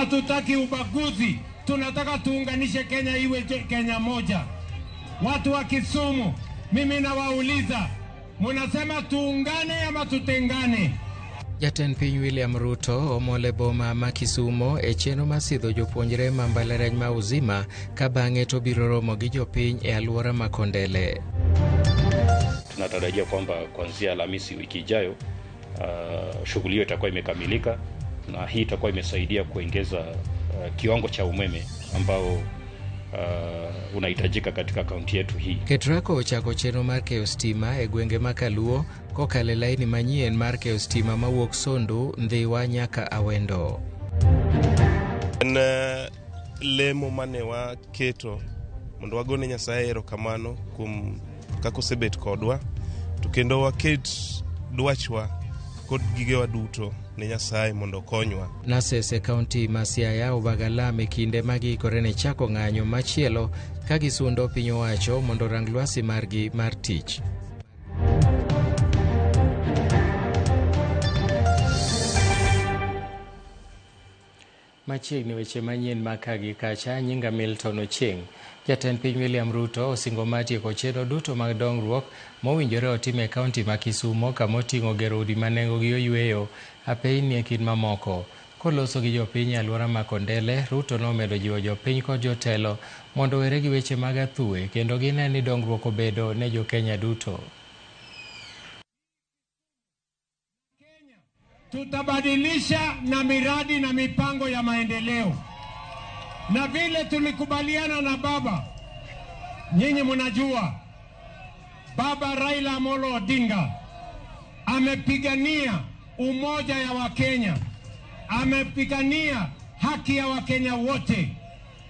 Hatutaki ubaguzi, tunataka tuunganishe Kenya iwe Kenya moja. Watu wa Kisumu, mimi nawauliza, munasema tuungane ama tutengane? Jatend piny William Ruto omol e boma ma Kisumo e chenro mar sidho jopuonjre ma mbalariany ma Uzima ka bang'e to biro romo gi jopiny e alwora ma Kondele. Tunatarajia kwamba kuanzia Alhamisi wiki ijayo, shughuli hiyo itakuwa imekamilika na hii itakuwa imesaidia kuongeza kiwango cha umeme ambao unahitajika katika kaunti yetu hii. Ketraco ochako chenro mar keyo stima e gwenge ma Kaluo kokalo e laini manyien mar keyo stima mawuok Sondu, Ndhiwa nyaka Awendo. En lemo mane waketo mondo wagone Nyasaye erokamano kuom kaka osebet kodwa to kendo waket dwachwa kod gigewa duto ne Nyasaye mondo okonywa. Nurses e kaunti ma Siaya obaga lam e kinde ma giikore ne chako ng'anyo machielo ka gisundo piny owacho mondo orang lwasi margi mar tich. Machiegni weche manyien ma ka gi kacha, nyinga Milton Ochieng. Jatend piny William Ruto osingo mar tieko chenro duto mag dongruok mowinjore otim e kaunti ma Kisumo kama oting'o gero udi ma nengogi oyweyo, apeyni e kind mamoko. Koloso gi jopiny e alwora ma Kondele, Ruto nomedo jiwo jopiny kod jotelo mondo owere gi weche mag athuwe kendo gine ni dongruok obedo ne jokenya duto. Tutabadilisha na miradi na mipango ya maendeleo, na vile tulikubaliana na baba, nyinyi mnajua baba Raila Amolo Odinga amepigania umoja ya Wakenya, amepigania haki ya Wakenya wote,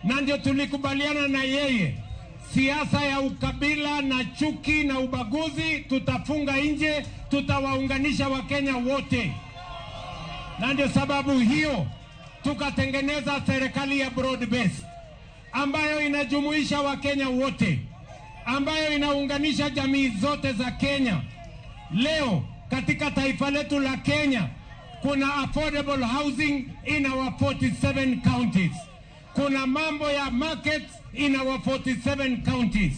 na ndio tulikubaliana na yeye, siasa ya ukabila na chuki na ubaguzi tutafunga nje, tutawaunganisha Wakenya wote na ndio sababu hiyo tukatengeneza serikali ya broad base ambayo inajumuisha Wakenya wote, ambayo inaunganisha jamii zote za Kenya. Leo katika taifa letu la Kenya kuna affordable housing in our 47 counties, kuna mambo ya markets in our 47 counties,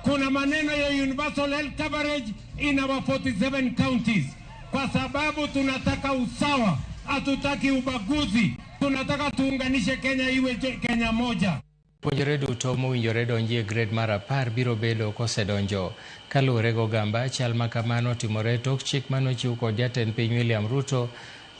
kuna maneno ya universal health coverage in our 47 counties, kwa sababu tunataka usawa, hatutaki ubaguzi, tunataka tuunganishe Kenya iwe Kenya moja. Puonjre duto mowinjore donji e grade mar 10 biro bedo kosedonjo. Kaluwore gogamba, chal ma kamano otimore tok chik manochiw kod jatend piny William Ruto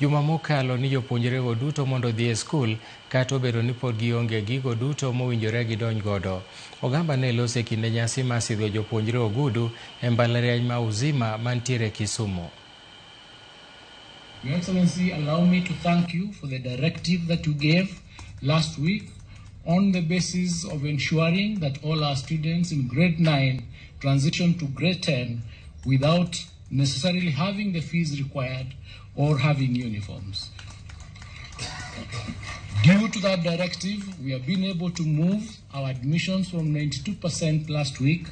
juma mokalo ni jopuonjrego duto mondo odhi e skul kata obedo ni pod gionge gigo duto mowinjore gidonj godo. Ogamba ne loso e kinde nyasi mar sidho jopuonjre ogudu e mbalariany ma Uzima mantiere Kisumu. Your Excellency, allow me to thank you for the directive that you gave last week on the basis of ensuring that all our students in grade 9 transition to grade 10 without necessarily having the fees required or having uniforms. Due to that directive, we have been able to move our admissions from 92% last week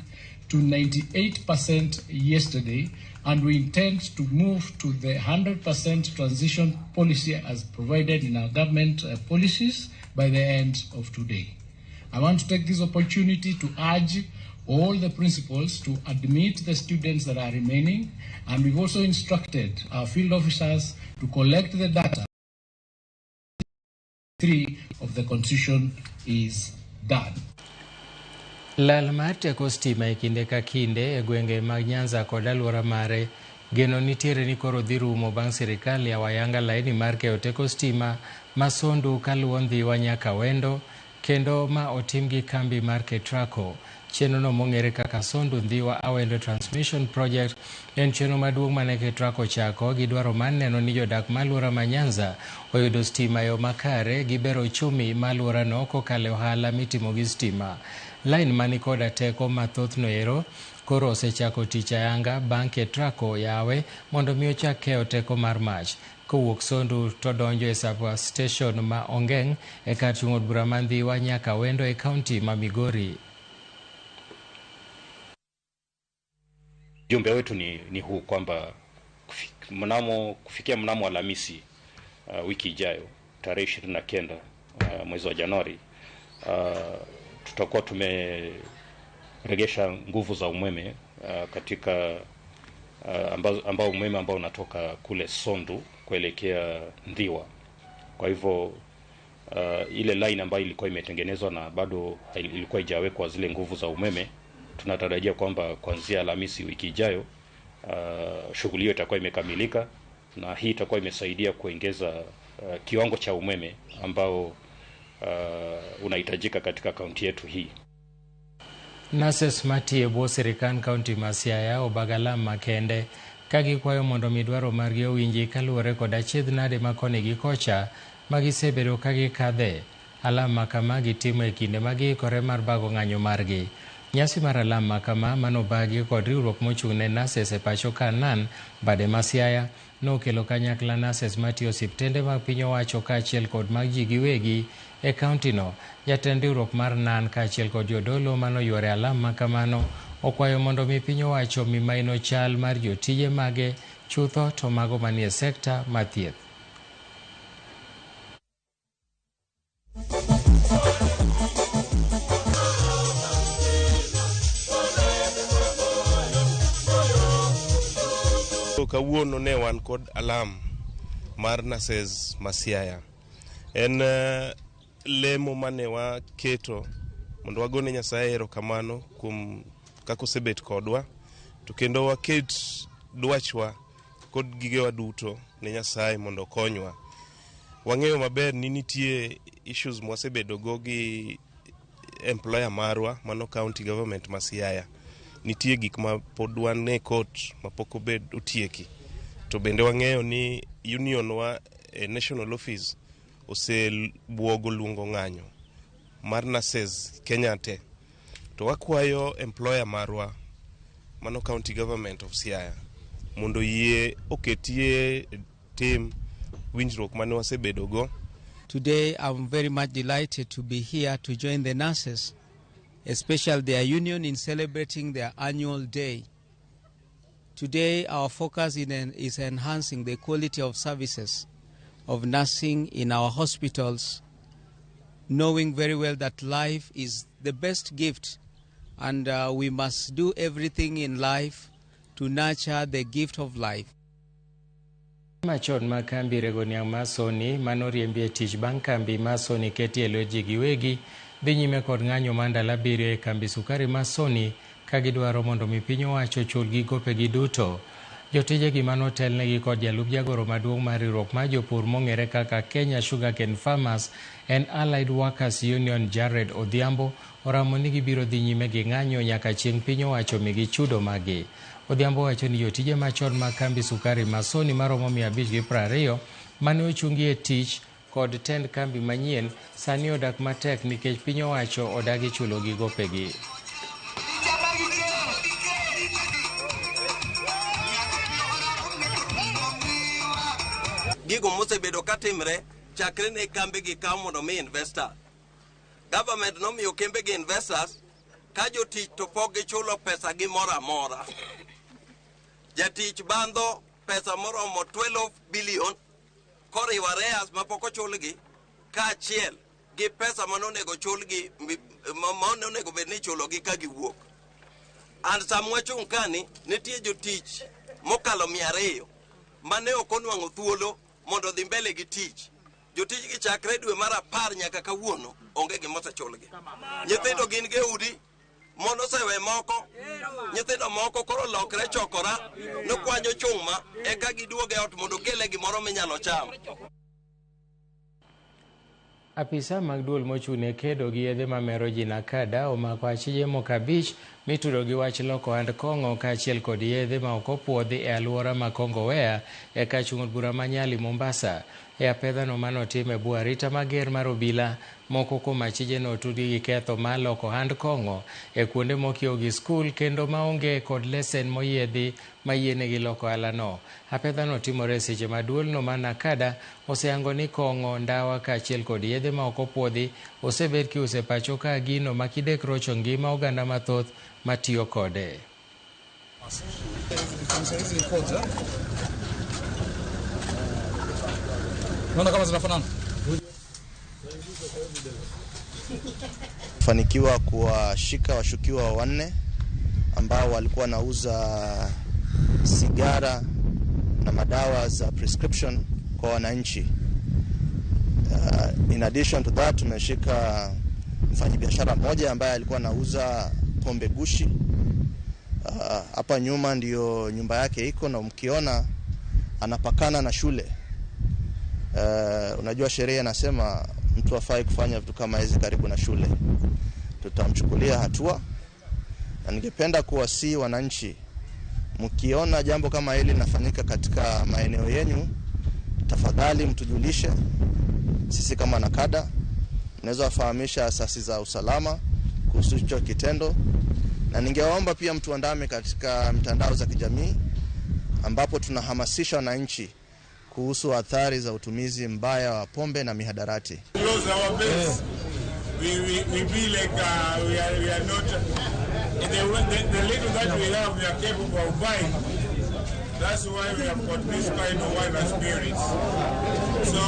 to 98% yesterday, and we intend to move to the 100% transition policy as provided in our government policies by the end of today. I want to take this opportunity to urge all the principals to admit the students that are remaining, and we've also instructed our field officers to collect the data. 3 of the Constitution is done. Lal mar teko stima e kinde ka kinde e gwenge mag Nyanza kod alwora mare geno nitiere ni koro dhi rumo bang' sirikal yawo ayanga laini mar keyo teko stima ma Sondu kaluwo Ndhiwa nyaka Wendo kendo ma otim gi kambi mar Ketraco. Chenro no mong'ere kaka Sondu Ndhiwa Awendo Transmission Project en chenro maduong' mane Ketraco ochako gi dwaro mar neno ni jodak ma alwora ma Nyanza oyudo stima e yo makare gi bero uchumi ma alworano kokalo e ohala mitimo gi stima. Lain mani koda teko mathoth noero koro osechako tich ayanga bang' Ketraco yawe mondo mi ochak keyo teko mar mach. Kowuok Sondu to donjo e sub-station ma Ongeng' e kar chung' od bura ma Ndhiwa nyaka Wendo e kaunti ma Migori. Ujumbe wetu ni huu kwamba kufikia mnamo Alhamisi wiki ijayo tarehe 29 mwezi wa Januari, tutakuwa tumeregesha nguvu za umeme katika ambao umeme ambao unatoka kule Sondu kuelekea Ndhiwa. Kwa hivyo ile line ambayo ilikuwa imetengenezwa na bado ilikuwa haijawekwa zile nguvu za umeme, tunatarajia kwamba kuanzia Alhamisi wiki ijayo shughuli hiyo itakuwa imekamilika, na hii itakuwa imesaidia kuongeza kiwango cha umeme ambao unahitajika katika kaunti yetu hii. Nurses matiyo e bwo sirikand kaunti ma Siaya obago alam makende ka gikwayo mondo mi dwaro margi owinji kaluwore kod achiedh nade ma koni gi kocha ma gisebedo ka gikadhe. Alam ma kama gitimo e kinde ma giikore mar bago ng'anyo margi. Nyasi mar alam ma kama manobagi kod riwruok mochung' ne nurses e pacho ka NAN bade ma Siaya nokelo kanyakla nurses matiyo osiptende mag piny owacho kaachiel kod mag ji giwegi e kaunti no. Jatend riwruok mar NAN kaachiel kod jodolo manoyworo e alam ma kamano okwayo mondo mi piny owacho mi maino chal mar jotije mage chutho to mago manie sekta mar thieth. Kawuono ne wan kod alam mar nurses ma Siaya. En lemo mane waketo mondo wagone Nyasaye erokamano kuom kaka osebet kodwa, to kendo waket dwachwa kod gigewa duto ne Nyasaye mondo okonywa. Wang'eyo maber ni nitie issues mwasebedo go gi employer marwa, mano county government ma Siaya. Nitie gik ma pod wan e court mapok obed otieki. To bende wang'eyo ni union wa e national office osebuogo luongo ng'anyo mar nurses Kenya te. To wakwayo employer marwa, mano county government of Siaya, mondo yie oketie tim winjruok mane wasebedo go. Today I'm very much delighted to be here to join the nurses, especially their union, in celebrating their annual day. Today our focus is enhancing the quality of services of nursing in our hospitals, knowing very well that life is the best gift and we must do everything in life to nurture the gift of life. Machon ma kambi rego niang' mar Sony manoriembi e tich bang' kambi mar Sony keti e lwet ji giwegi dhi nyime kod ng'anyo mar ndalo abiriyo e kambi sukari mar Sony ka gidwaro mondo mi piny owacho ochulgi gopegi duto. Jotijegi manotelnegi kod jalup jagoro maduong' mar riwruok mar jopur mong'ere kaka Kenya Sugarcane Farmers and Allied Workers Union Jared Odhiambo oramo ni gibiro dhi nyime gi ng'anyo nyaka chieng' piny owacho migi chudo maggi. Odhiambo wacho ni jotije machon mag kambi sukari ma Sony maromo 520 mane ochungi e tich kod tend kambi manyien sani odak matek nikech piny owacho odagi chulogi gopegi. Gigo mosebedo katimre chakre ne kambe gi kaw mondo mi investors. Government nomiyo kembe gi investors ka jotich to pok gichulo pesa gi moro amora. Jatich bandho pesa moromo 12 billion koriwo arrears mapok ochulgi kaachiel gi pesa manonego chulgi manonego bed ni ichulogi ka giwuok. And sama wachung' kani nitie jotich mokalo 200 mane ok onwang'o thuolo mondo odhi mbele gi tich. Jotich gi chakre dwe mar 10 nyaka kawuono onge gima osechulgi. Nyithindo gin gi udi, mon osewe moko, nyithindo moko koro lokre chokora nokwanyo chuma eka giduog e ot mondo okele gimoro minyalo cham. Apisa mag duol mochung' ne kedo gi yedhe mamero ji NACADA omako achije moko 5 mitudo gi wach loko ohand kong'o kaachiel kod yedhe ma ok opuodhi e alwora ma Kongowea e kar chung' od bura ma Nyali Mombasa. E apedhano manotim e bwo arita mager mar obila, moko kuom achije notudi gi ketho mar loko ohand kong'o e kuonde mokiewo gi skul kendo maonge kod lesen moyiedhi mayienegi loko ohalano. Apedhano timore e seche ma duolno mar NACADA oseyango ni kong'o, ndawa kaachiel kod yedhe ma ok opuodhi osebed kiuso e pacho ka gino ma kidek rocho ngima oganda mathoth matiyo kode. Naona kama zinafanana. Fanikiwa kuwashika washukiwa wanne ambao walikuwa wanauza sigara na madawa za prescription kwa wananchi. In addition to that, tumeshika mfanyabiashara mmoja ambaye alikuwa anauza pombe gushi. Hapa nyuma ndiyo nyumba yake iko, na mkiona anapakana na shule. Unajua sheria inasema mtu hafai kufanya vitu kama hizi karibu na shule. Tutamchukulia hatua, na ningependa kuwasihi wananchi, mkiona jambo kama hili linafanyika katika maeneo yenu, tafadhali mtujulishe. Sisi kama NACADA mnaweza wafahamisha asasi za usalama kuhusu hicho kitendo, na ningewaomba pia mtuandame katika mitandao za kijamii ambapo tunahamasisha wananchi kuhusu athari za utumizi mbaya wa pombe na mihadarati. Close our base. We feel like we are not the little that we have, we are capable of buying. That's why we have got this kind of wine and spirits. So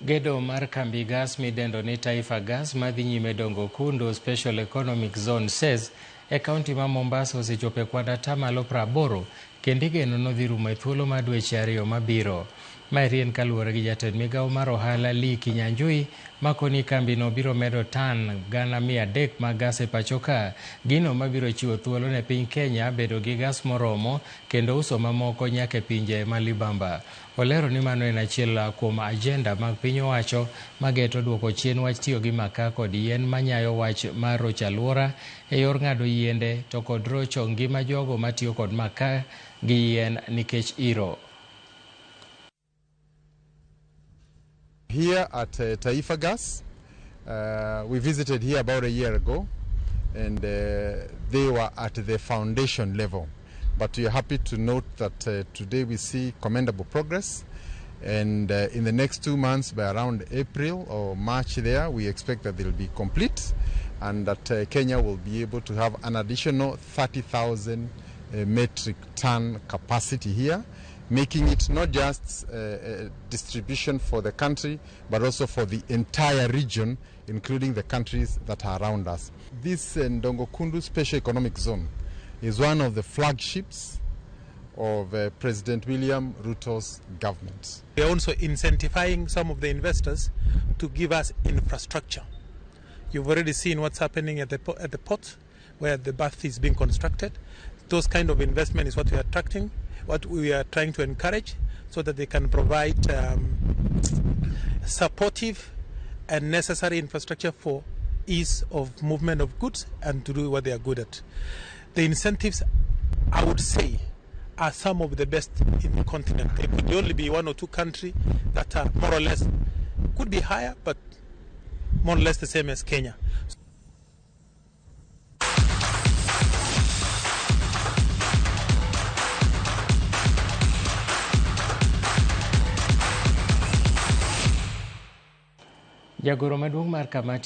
Gedo mar kambi gas midendo ni Taifa Gas madhi nyime Dongo Kundu Special Economic Zone SEZ e kaunti ma Mombasa osechopo e kwan 80% kendo igeno nodhi rumo e thuolo mar dweche 2 mabiro. Maeri en kaluwore gi jatend migawo mar ohala Lee Kinyanjui makoni kambino biro medo tan 300,000 mag gas e pacho ka, gino mabiro chiwo thuolo ne piny Kenya bedo gi gas moromo kendo uso mamoko nyaka e pinje ma libamba. Olero ni mano en achiel kuom ajenda mag piny owacho mageto duoko chien wach tiyo gi makaa kod yien manyayo wach mar rocho alwora e yor ng'ado yiende to kod rocho ngima jogo matiyo kod makaa gi yien nikech iro. Here at Taifa Gas, we visited here about a year ago, and they were at the foundation level. But we are happy to note that today we see commendable progress, and in the next 2 months, by around April or March there, we expect that they'll be complete, and that Kenya will be able to have an additional 30,000 metric ton capacity here, making it not just a distribution for the country, but also for the entire region, including the countries that are around us. This Ndongo Kundu Special Economic Zone is one of the flagships of President William Ruto's government. We are also incentivizing some of the investors to give us infrastructure. You've already seen what's happening at the port, where the berth is being constructed. Those kind of investment is what we are attracting, what we are trying to encourage, so that they can provide supportive and necessary infrastructure for ease of movement of goods and to do what they are good at. The incentives, I would say, are some of the best in the continent. There could only be 1 or 2 countries that are more or less, could be higher, but more or less the same as Kenya. Jagoro maduong' mar kamati